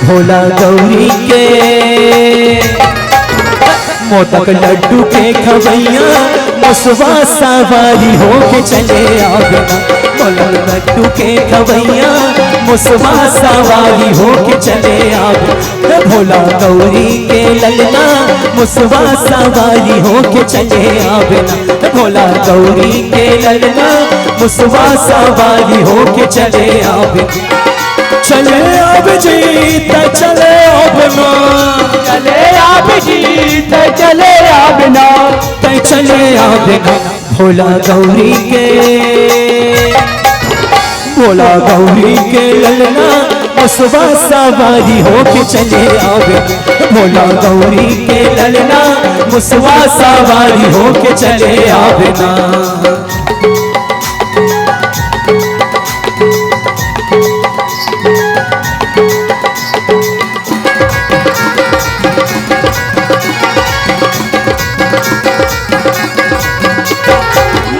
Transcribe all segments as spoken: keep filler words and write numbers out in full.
भोला गौरी के मोदक लड्डू के खवैया, मुसवा सवारी होके चले आवे ना। मोदक लड्डू के खवैया, मुसवा सवारी होके चले आवे। हे भोला गौरी के ललना, मुसवा सवारी होके चले आवे ना। हे भोला गौरी के ललना, मुसवा सवारी होके चले आवे। चले आवे जी, तै चले आवे ना। चले आवे जी, तै चले आवे ना। तै चले आवे ना। भोला गौरी के, भोला गौरी के ललना, मुसवा सवारी होके चले आवे। भोला गौरी के ललना, मुसवा सवारी होके चले आवे ना।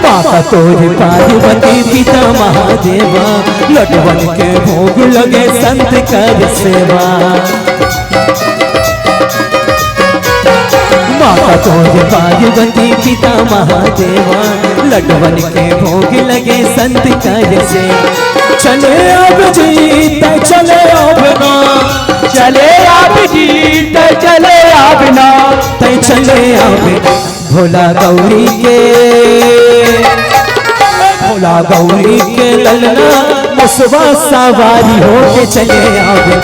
माता तोरे पार्वती, पिता महादेवा, लड्डुवन के भोग लगे, संत कर सेवा। माता तोरे पार्वती, पिता महादेवा, लड्डुवन के भोग लगे, संत कर सेवा। चले आवे जी, तै चले आवे ना। चले आवे जी, तै चले आवे ना। तै चले आवे ना। भोला गौरी के, भोला गौरी के ललना, मुसवा सवारी होके चले आवे।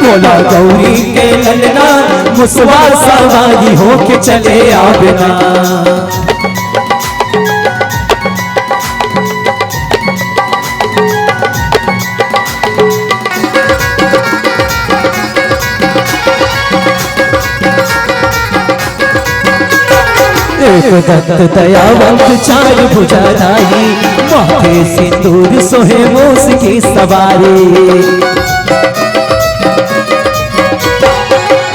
भोला गौरी के ललना, मुसवा सवारी होके चले आवे ना। एक दंत दयावंत, चार भुजाधारी, माथे सिंदूर, सोहे मूस की सवारी।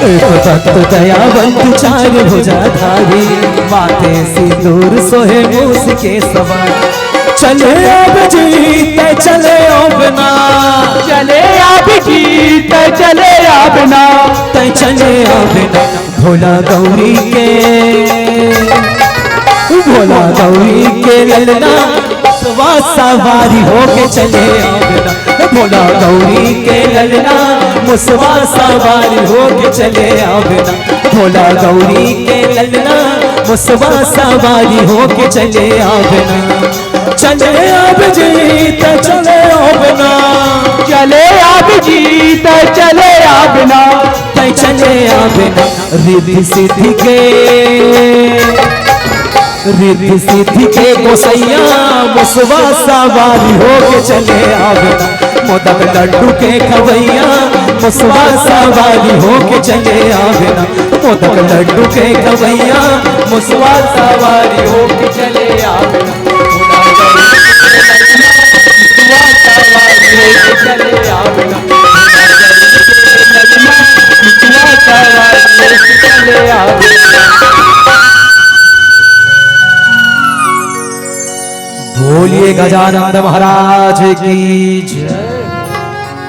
एक दंत दयावंत, चार भुजाधारी, माथे सिंदूर, सोहे मूस की सवारी। चले आवे जी, तै चले आवे ना। चले आवे जी, तै चले आवे ना। तै चले आवे ना। भोला गौरी के, भोला गौरी के ललना, मुसवा सवारी होके चले आवे ना। भोला गौरी के ललना, मुसवा सवारी होके चले आवे ना। भोला गौरी के ललना, मुसवा सवारी होके चले आवे ना। चले आवे जी, तै चले आवे ना। चले आवे जी, तै चले आवे ना। तै चले आवे ना। रिद्धि सिद्धि के, रिद्धि सिद्धि के गोसैया, मुसवा सवारी होके चले आवे ना। मोदक लड्डू के खवैया, मुसवा सवारी होके चले आवे ना। मोदक लड्डू के खवैया, मुसवा सवारी होके चले आवे ना। बोलिए गजानंद महाराज की जय।